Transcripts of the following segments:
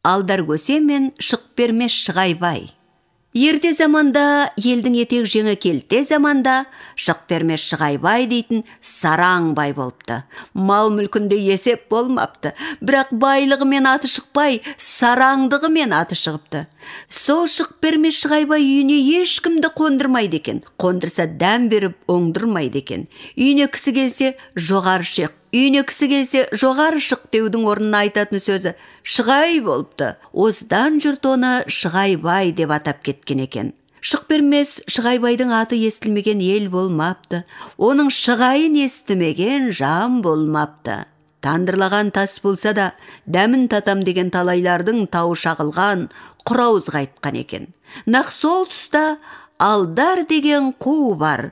Алдар Көсе мен Шықбермес Шығайбай. Ерте заманда, елдің етек жеңі келте заманда, Шықбермес Шығайбай дейтін сараң бай болыпты. Мал мүлкінде есеп болмапты, бірақ байлығымен аты шықпай, сараңдығымен аты шығыпты. Сол Шықбермес Шығайбай үйіне ешкімді қондырмайды екен. Қондырса дәм беріп оңдырмайды екен. Үйіне кісі келсе жоғары шық, үйіне кісі келсе жоғары шық деудің орнына айтатын сөзі Шығай болыпты. Осыдан жұрт оны Шығайбай деп атап кеткен екен. Шықбермес Шығайбайдың аты естілмеген ел болмапты. Оның шығайын естімеген жан болмапты. Тандырлаған тас болса да, дәмін татам деген талайлардың тауы шағылған, құр ауызға айтқан екен. Нақ сол тұста Алдар деген қу бар.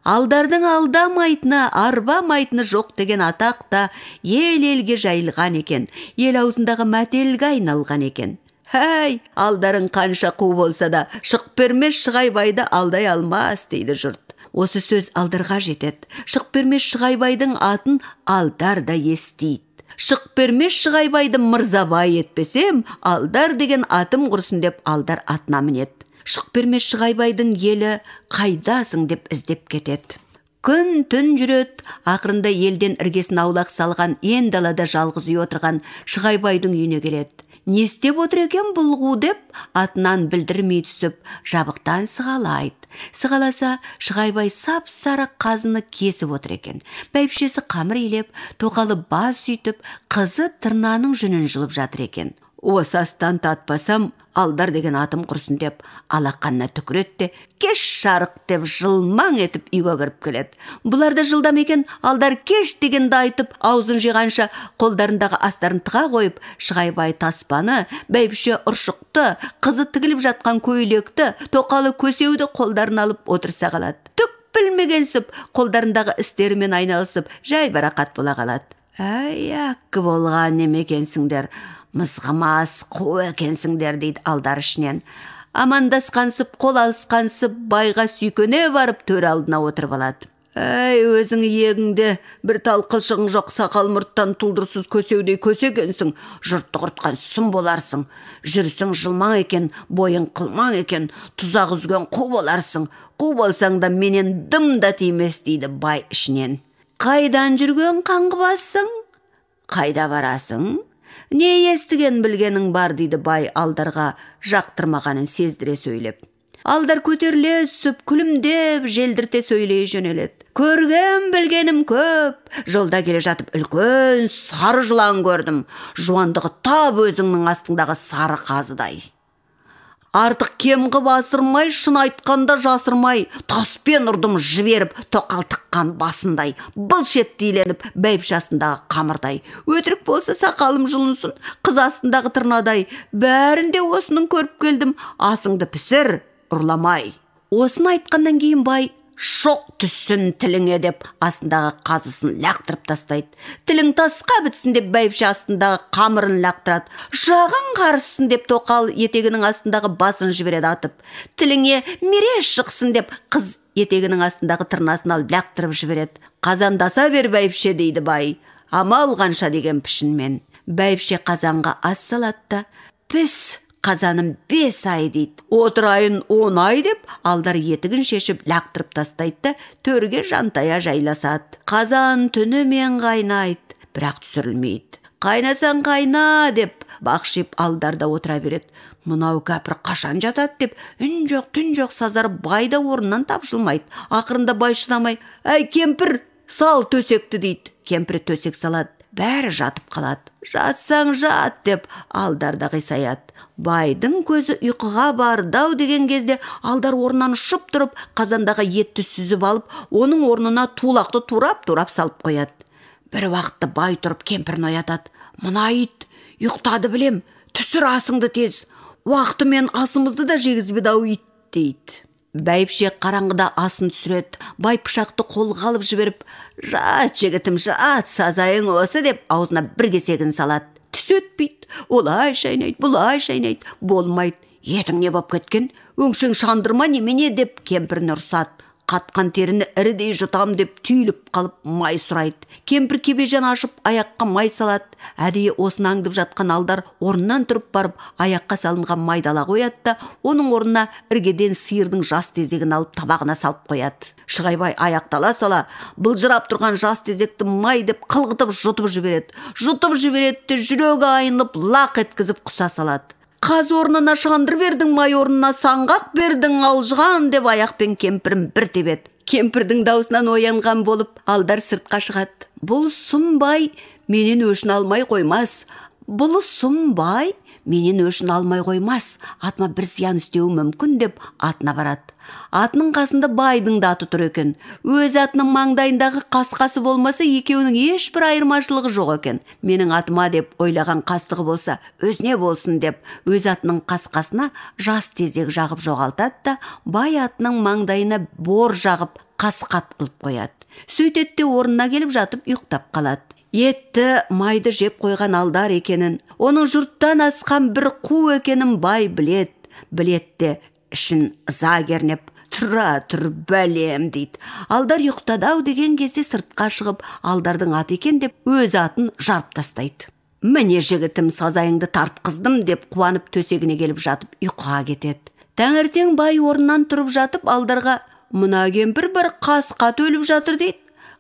Алдардың алдамайтыны, арбамайтыны жоқ деген атақ та ел-елге жайылған екен, ел аузындағы мәтелге айналған екен. Әй, алдарың қанша қу болса да, Шықбермес Шығайбайды алдай алмас, дейді жұрт. Осы сөз Алдарға жетеді. Шықбермес Шығайбайдың атын Алдар да естиді. Шықбермес Шығайбайды мырзабай етпесем, Алдар деген атым құрсын деп Алдар атына мінеді. Шықбермес Шығайбайдың елі қайдасың деп іздеп кетеді. Күн түн жүреді, ақырында елден іргесін аулақ салған ен далада жалғыз үй отырған Шығайбайдың үйіне келеді. Не істеп отыр екен бұл қу деп атынан білдірмей түсіп, жабықтан сығалайды. Сығаласа, Шығайбай сап-сары қазыны кесіп отыр екен. Бәйбішесі қамыр илеп, тоқалы бас сүйтіп, қызы тырнаның жүнін жұлып жатыр екен. Осы астан татпасам, Алдар деген атым құрсын деп, алақанына түкіреді де, кеш жарық деп жылмаң етіп үйге кіріп келеді. Бұлар да жылдам екен, Алдар кеш дегенді айтып, аузын жиғанша қолдарындағы астарын тыға қойып, Шығайбай таспаны, бәйбіше ұршықты, қызы тігіліп жатқан көйлекті, тоқалы көсеуді қолдарына алып отырса қалады. Түк білмегенсіп, қолдарындағы істерімен айналысып, жайбарақат бола қалады. Әй, әккі болған неме екенсіңдер, мызғымас қу екенсіңдер, дейді Алдар ішінен. Амандасқансып, қол алысқансып, байға сүйкене барып төр алдына отырып алады. Әй, өзің иегіңде бір тал қылшығың жоқ, сақал мұрттан тұлдырсыз көсеудей көсе екенсің, жұртты құртқан сұм боларсың. Жүрсің жылмаң екен, бойың қылмаң екен, тұзақ үзген қу боларсың. Қу болсаң да менен дым да тимес, дейді бай ішінен. Қайдан жүрген қаңғыбассың? Қайда барасың? Не естіген білгенің бар, дейді бай Алдарға жақтырмағанын сездіре сөйлеп. Алдар көтеріле түсіп, күлімдеп, желдірте сөйлей жөнеледі. Көрген білгенім көп. Жолда келе жатып үлкен сары жылан көрдім. Жуандығы тап өзіңнің астыңдағы сары қазыдай. Артық кем қып асырмай, шын айтқанда жасырмай, таспен ұрдым жіберіп, тоқал тыққан басындай, былш етті иленіп, бәйбіше астындағы қамырдай. Өтірік болса сақалым жұлынсын, қыз астындағы тырнадай. Бәрін де осының көріп келдім, асыңды пісір, ұрламай. Осыны айтқаннан кейін бай, шоқ түссін тіліңе деп астындағы қазысын лақтырып тастайды. Тілің тасқа бітсін деп бәйбіше астындағы қамырын лақтырады. Жағың қарыссын деп тоқал етегінің астындағы басын жібереді атып. Тіліңе мерез шықсын деп қыз етегінің астындағы тырнасын алып лақтырып жібереді. Қазандаса бер бәйбіше, дейді бай. Амал қанша деген пішінмен. Бәйбіше қазанға ас салады да, піс қазаным 5 ай дейді. Отырайын 10 ай деп Алдар етігін шешіп лақтырып тастайды да төрге жантая жайласады. Қазан түнімен қайнайды, бірақ түсірілмейді. Қайнасаң қайна деп бақшиып Алдар да отыра береді. Мынау кәпір қашан жатады деп үн жоқ, түн жоқ сазарып бай да орнынан тапжылмайды. Ақырында бай шыдамай, әй кемпір, сал төсекті дейді. Кемпірі төсек салады. Бәрі жатып қалады. Жатсаң жат деп Алдар да қисаяды. Байдың көзі ұйқыға барды-ау деген кезде Алдар орнынан ұшып тұрып, қазандағы етті сүзіп алып, оның орнына тулақты турап-турап салып қояды. Бір уақытта бай тұрып кемпірін оятады. Мына ит ұйықтады білем, түсір асыңды тез. Уақытымен асымызды да жегізбеді-ау ит, дейді. Бәйбіше қараңғыда асын түсіреді. Бай пышақты қолға алып жіберіп, жат жігітім, жат, сазайың осы деп аузына бір кесегін салады. Түс өтпейді, олай шайнайды, бұлай шайнайды, болмайды. Етің не боп кеткен, өңшең шандырма немене деп кемпірін ұрсады. Қатқан теріні ірідей жұтам деп түйіліп қалып май сұрайды. Кемпір кебежен ашып аяққа май салады. Әдейі осыны аңдып жатқан Алдар орнынан тұрып барып аяққа салынған майды ала қояды да, оның орнына іргеден сиырдың жас тезегін алып табағына салып қояды. Шығайбай аяқтала сала былжырап тұрған жас тезекті май деп қылғытып жұтып жібереді. Жұтып жібереді де жүрегі айнып лақ еткізіп құса салады. Қаз орнына шандыр бердің, май орнына саңғақ бердің, алжыған деп аяқпен кемпірін бір тебеді. Кемпірдің даусынан оянған болып Алдар сыртқа шығады. Бұл сұм бай менен өшін алмай қоймас. Бұл сұм бай менен өшін алмай қоймас. Атыма бір зиян істеуі мүмкін деп атына барады. Атының қасында байдың да аты тұр екен. Өз атының маңдайындағы қасқасы болмаса, екеуінің ешбір айырмашылығы жоқ екен. Менің атыма деп ойлаған қастығы болса, өзіне болсын деп өз атының қасқасына жас тезек жағып жоғалтады да, бай атының маңдайына бор жағып қасқат қылып қояды. Сөйтеді де орнына келіп жатып ұйықтап қалады. Етті майды жеп қойған Алдар екенін, оның жұрттан асқан бір қу екенін бай білет. Білет те ішін ыза кернеп, тұра тұр бәлем дейді. Алдар ұйықтады ау деген кезде сыртқа шығып, Алдардың аты екен деп өз атын жарып тастайды. Міне жігітім, сазайыңды тартқыздым деп қуанып төсегіне келіп жатып ұйқыға кетеді. Таңертең бай орнынан тұрып жатып Алдарға, мына кемпір бір қасқа өліп жатыр дейді.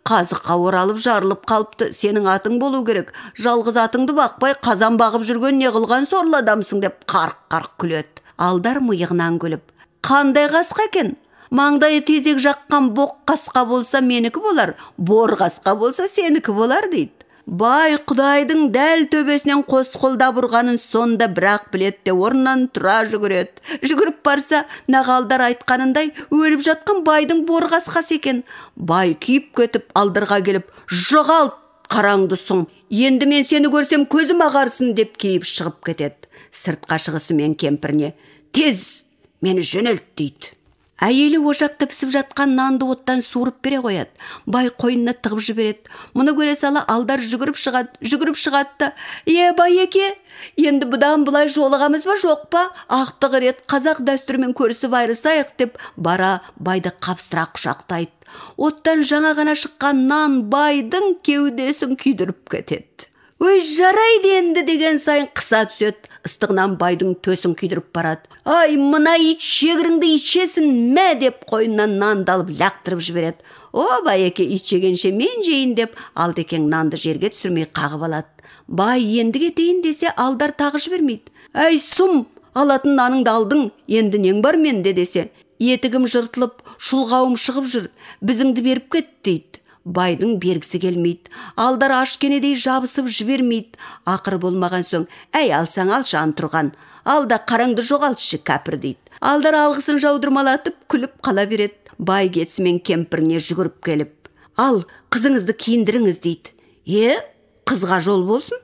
Қазыққа оралып жарылып қалыпты, сенің атың болу керек. Жалғыз атыңды бақпай қазан бағып жүрген не қылған сорлы адамсың деп қарқ-қарқ күледі. Алдар миығынан күліп, қандай қасқа екен? Маңдайы тезек жаққан боқ қасқа болса менікі болар, бор қасқа болса сенікі болар дейді. Бай Құдайдың дәл төбесінен қос қолдап ұрғанын сонда бірақ білет те орнынан тұра жүгіреді. Жүгіріп барса, нақ Алдар айтқанындай өліп жатқан байдың бор қасқасы екен. Бай күйіп кетіп Алдарға келіп, жоғалт қараңды сұм, енді мен сені көрсем көзім ағарсын деп кейіп шығып кетеді. Сыртқа шығысымен кемпіріне, тез мені жөнелт дейді. Әйелі ошақта пісіп жатқан нанды оттан суырып бере қояды. Бай қойнына тығып жібереді. Мұны көре сала Алдар жүгіріп шығады, жүгіріп шығады да, "Е, байеке, енді бұдан бұлай жолығамыз ба, жоқ па? Ақтық рет қазақ дәстүрімен көрісіп айырысайық" деп бара байды қапсыра құшақтайды. Оттан жаңа ғана шыққан нан байдың кеудесін күйдіріп кетеді. Өй, жарайды енді деген сайын қыса түседі. Ыстығынан байдың төсін күйдіріп барады. Ай, мына ит шегіріңді ит жесін мә деп қойнынан нанды алып лақтырып жібереді. О, байеке, ит жегенше мен жейін деп Алдекең нанды жерге түсірмей қағып алады. Бай енді кетейін десе, Алдар тағы жібермейді. Әй, сұм, алатын наныңды алдың, енді нең бар менде десе, етігім жыртылып, шұлғауым шығып жүр, бізіңді беріп кет дейді. Байдың бергісі келмейді. Алдар аш кенедей жабысып жібермейді. Ақыры болмаған соң, әй, алсаң алшы антұрған, ал да қараңды жоғалтшы кәпір дейді. Алдар алғысын жаудырмалатып күліп қала береді. Бай кетісімен кемпіріне жүгіріп келіп, ал қызыңызды киіндіріңіз дейді. Е, қызға жол болсын.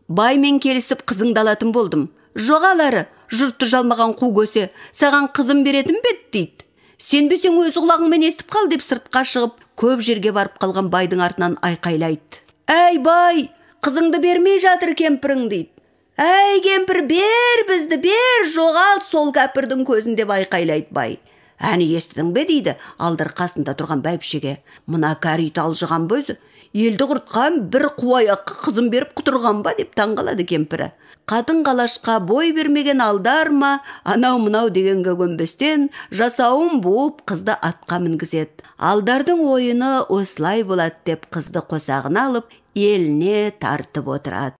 Баймен келісіп қызыңды алатын болдым. Жоғал әрі, жұртты жалмаған қу көсе, саған қызым беретін бе дейді. Сенбесең өз құлағыңмен естіп қал деп сыртқа шығып, көп жерге барып қалған байдың артынан айқайлайды. Әй бай, қызыңды бермей жатыр кемпірің дейді. Әй кемпір, бер бізді, бер, жоғалт сол кәпірдің көзін деп айқайлайды бай. Әні естідің бе дейді Алдар қасында тұрған бәйбішеге. Мына кәрі ит алжыған ба өзі? Елді құртқан бір қу аяққа қызын беріп құтырған ба деп таңғалады кемпірі. Қатын қалашқа бой бермеген Алдар ма, анау мынау дегенге көнбестен жасауын буып қызды атқа мінгізеді. Алдардың ойыны осылай болады деп қызды қосағына алып еліне тартып отырады.